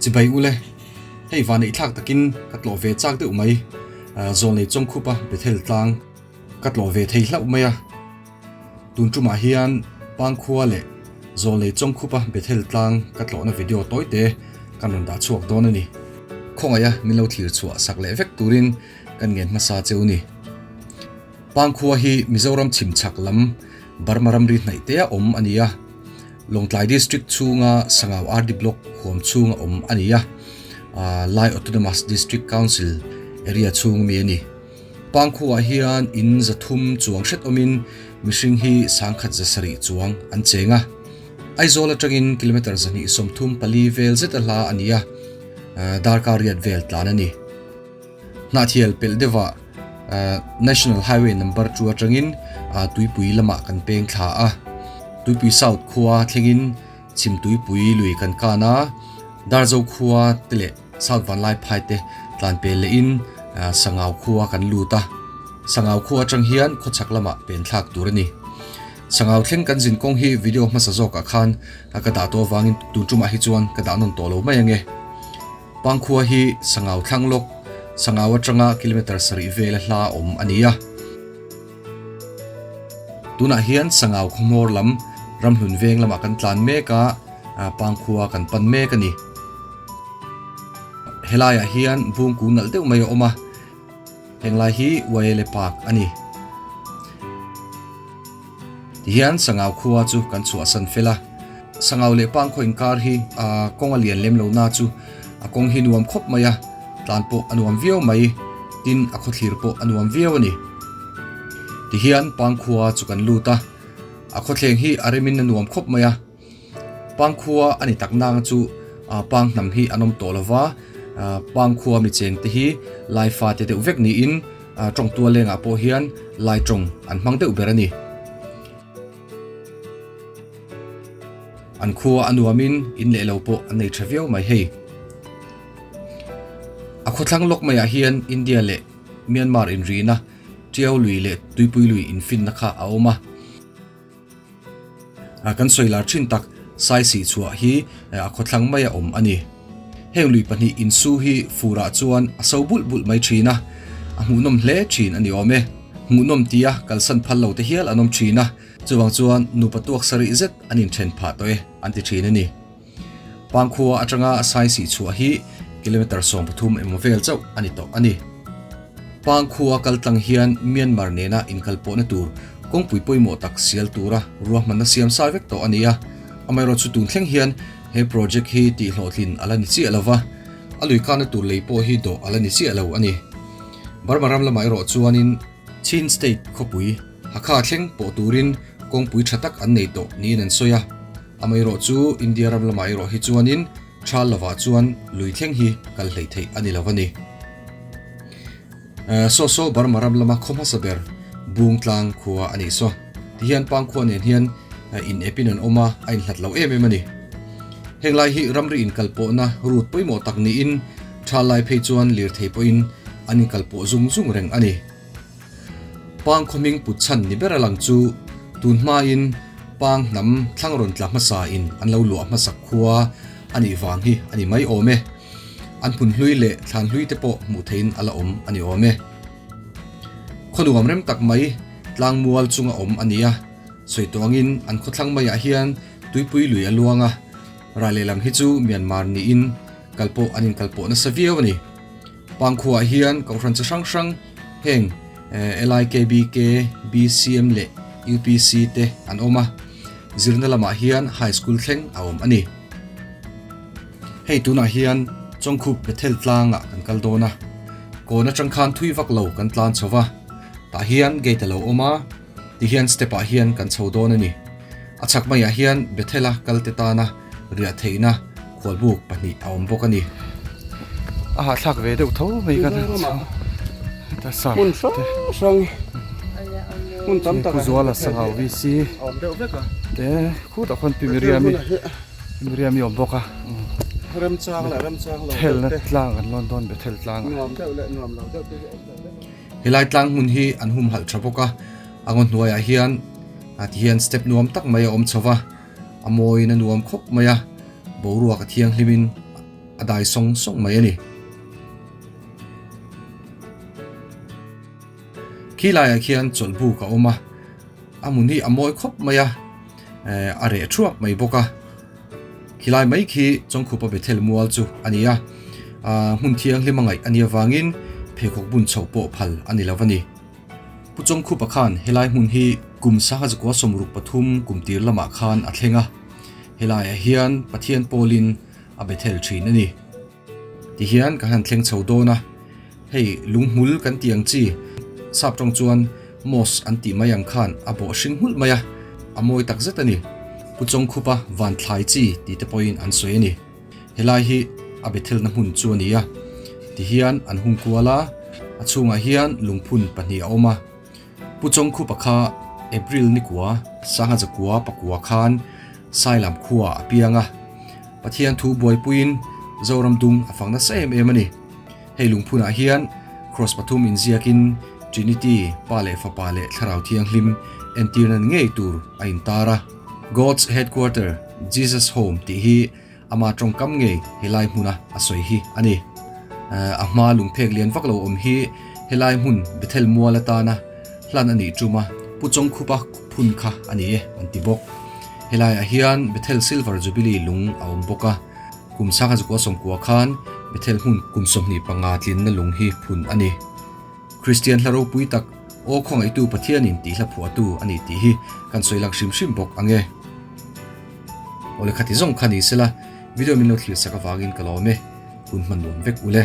Chibai ule, hei vanneih thlak takin ka tlawh ve chak deuh mai, Zawlnei Chawngkhupa Bethel tlang ka tlawh ve thei hlauh mai a. Tun tumah hian Pangkhua leh Zawlnei Chawngkhupa Bethel tlang ka tlawhna video tawite kan rawn dah chhuak dawn a ni. Khawngaiha min lo thlir chhuah sak leh vek turin kan ngen hmasa cheu ni. Pangkhua hi Mizoram chhim chhak lam Burma ramri hnaih tea awm a ni a. Lawngtlai District chhunga Sangau RD Block huam chhunga awm a ni a, Lai Autonomous District Council area chhung mi a ni. Pangkhuaah hian in 300 chuang hret awmin mihring hi 1,170 chuang an cheng a. Aizawl atangin kilometre 234 vel zet a hla a ni a, darkar riat vel tlan a ni. Hnahthial pelh deuhah National Highway number 2 atangin Tuipui lamah kan peng thla a, Tuipui South khua thlengin Chhim Tuipui lui kan kan a, Darzo khua te leh South Vanlaiphai te tlan pel lehin Sangau khua kan lut a, Sangau khua atang hian khawchhak lamah pen thlak tur a ni. Sangau thleng kan zin kawng hi video hmasa zawkah khan ka dah tawh avangin tun tumah hi chuan ka dah nawn tawh lo mai ange. Pangkhua hi Sangau thlang lawk, Sangau atanga kilometre 7 vela hla awm a ni a. Tunah hian Sangau khawhmawr lam Ramhlun veng lamah kan tlan mek a, Pangkhua kan pan mek a ni. Helaiah hian bungku nalh deuh mai a awm a, henglai hi Wayele Park a ni. Tihian Sangau khua chu kan chhuahsan fel a, Sangau leh Pangkhaw inkar hi a kawng a lian lem lo na chu a kawng hi nuam khawp mai a, tlan pawh a nuam viau mai, tin a khawthlir pawh a nuam viau a ni. Tihian Pangkhua chu kan lut a, a khawthleng hi a remin a nuam khawp mai a, Pangkhua a ni tak nang chu Pang hnam hi an awm tawh lo va, Pangkhua mi cheng te hi Lai fate deuh vek niin tawng tual lengah pawh hian Lai tawng an hmang deuh ber a ni. An khua a nuamin in leh lo pawh an nei tha viau mai hei. A khawthlang lawk maiah hian India leh Myanmar inrihna Tiau lui leh Tuipui lui infinna kha a awm a. Kan sawi lar thin tak Saisih chhuah hi a khawthlang maia awm a ni. Heng lui pahnih insu hi furah chuan a so bulh bulh mai thin a, a hmuhnawm hle thin a ni awm e. Hmuhnawm tia kalsan phal lo te hial an awm thin a, chuvang chuan nupa tuak sarih zet an inthen phah tawh e an ti thin a ni. Pangkhua atanga Saisih chhuah hi kilometre 13 emaw vel chauh a ni tawh a ni. Pangkhua kal tlang hian Myanmar nena inkalpawhna tur kawngpui pawimawh tak sial tura ruahmanna siam sai vek tawh a ni a, amaherawhchu tun thleng hian he project hi tihhlawhtlin a la ni chiah lo va, a luikana tur lei pawh hi dawh a la ni chiah lo a ni. Burma ram lamah erawh chuanin Chin State khawpui Hakha thleng pawh turin kawngpui tha tak an nei tawh niin an sawi a, amaherawhchu India ram lamah erawh hi chuanin Thal lovah chuan lui thleng hi kal hlei theih a ni lo a ni. Saw saw Burma ram lama khaw hmasa ber Bung tlang khua a nih saw. Tihian Pangkhua nen hian in epin an awm a, a inhlat lo em em a ni. Heng lai hi ramri inkalpawhna route pawimawh tak niin thal lai phei chuan lirthei pawhin an inkalpawh zung zung reng a ni. Pang khaw hming put chhan ni ber a lang chu tun hmain Pang hnam thlang rawn tla hmasa in an lo luah hmasak khua a nih vang hi a ni mai awm e. An hmun hlui leh thlan hlui te pawh hmuh theihin a la awm a ni awm e. Khaw nuam rem tak mai tlang mual chunga awm a ni a, sawi tawngin an khawthlang maiah hian tuipui lui a luang a, ral lehlam hi chu Myanmar niin kal pawh an inkalpawh nasa viau a ni. Pangkhuaah hian kohhran chi hrang hrang heng LIKBK, BCM leh UPC te an awm a, zirna lamah hian high school thleng a awm a ni. Hei tunah hian Chawngkhup Bethel tlangah kan kal dawn a, kawn atang khan thui vak lo kan tlan chho va, tah hian gate a lo awm a, tihian step ah hian kan chho dawn a ni. A chhak maiah hian Bethel-a kalte tana riah theihna khualbuk pahnih a awm bawk a ni. A hahthlak ve deuh tho mai kan han chho ta sa Hmun hrang hrang hmun tam tak Pu Zuala Sangau VC te khutah khuan Pi Miriami Pi Miriami awm bawk a Remchang leh remchang lo Thelna tlang an lawn dawn Bethel tlangah. Nuam deuh leh nuam lo deuh te hi awm deuh vek a. Helai tlang hmun hi an humhalh tha bawk a, a ngaw hnuaiah hian ti hian step nuam tak mai a awm chho va, a mawiin a nuam khawp mai a, boruak a thianghlimin. a dai sawng sawng mai a ni. Khi laiah khian chawlhbuk a awm a, a hmun hi a mawi khawp mai a, eh a reh thuap mai bawk a. Khilai mai khi Chawngkhupa Bethel mual chu a ni a, ah hmun thianghlim a ngaih a nih avangin pheikhawk bun chhoh pawh phal a ni lo a ni. Pu Chawngkhupa khan helai hmun hi kum sangha zakua 63 kum tir lamah khan a thleng a, helaiah hian Pathian pawlin a Bethel thin a ni. Tihian kan han thleng chho dawn a, hei lunghmul kan tih ang chi sap tawng chuan moss an tih mai ang khan a bawh hring hmulh mai a, a mawi tak zet a ni. Pu Chawngkhupa van thlai chi tih te pawhin an sawi a ni. Helai hi a Bethelna hmun chu a ni a, tihian an hung kual a, a chhungah hian lungphun pahnih a awm a. Pu Chawngkhupa kha April nikua sangha zakua pakua khan Sailam khua a piang a, Pathian thu buaipuiin Zoram dung a fang nasa em em a ni. Hei lungphunah hian Cross pathum inziakin Trinity, Pa leh Fapa leh Thlarau Thianghlim entirna ni ngei tur a intar a. God's Headquarter, Jesus Home tih hi ama tawngkam ngei helai hmuna a sawi hi a ni. A hma lungphek lian vak lo awm hi helai hmun Bethel mual atana hlan a nih tum a, Pu Chawngkhupa phun kha a ni e an ti bawk. Helaiah hian Bethel Silver Jubilee lung a awm bawk a, kum sangha zakua sawmkua khan Bethel hmun kum 25 tlinna lung hi phun a ni. Kristian hla ropui tak Aw khawngaihtu Pathianin tih hla phuahtu a ni tih hi kan sawi lang hrim hrim bawk ang e. Aw le khati zawng kha ni sela, video min lo thlir sak avangin ka lawm e, hun hman nuam vek ule.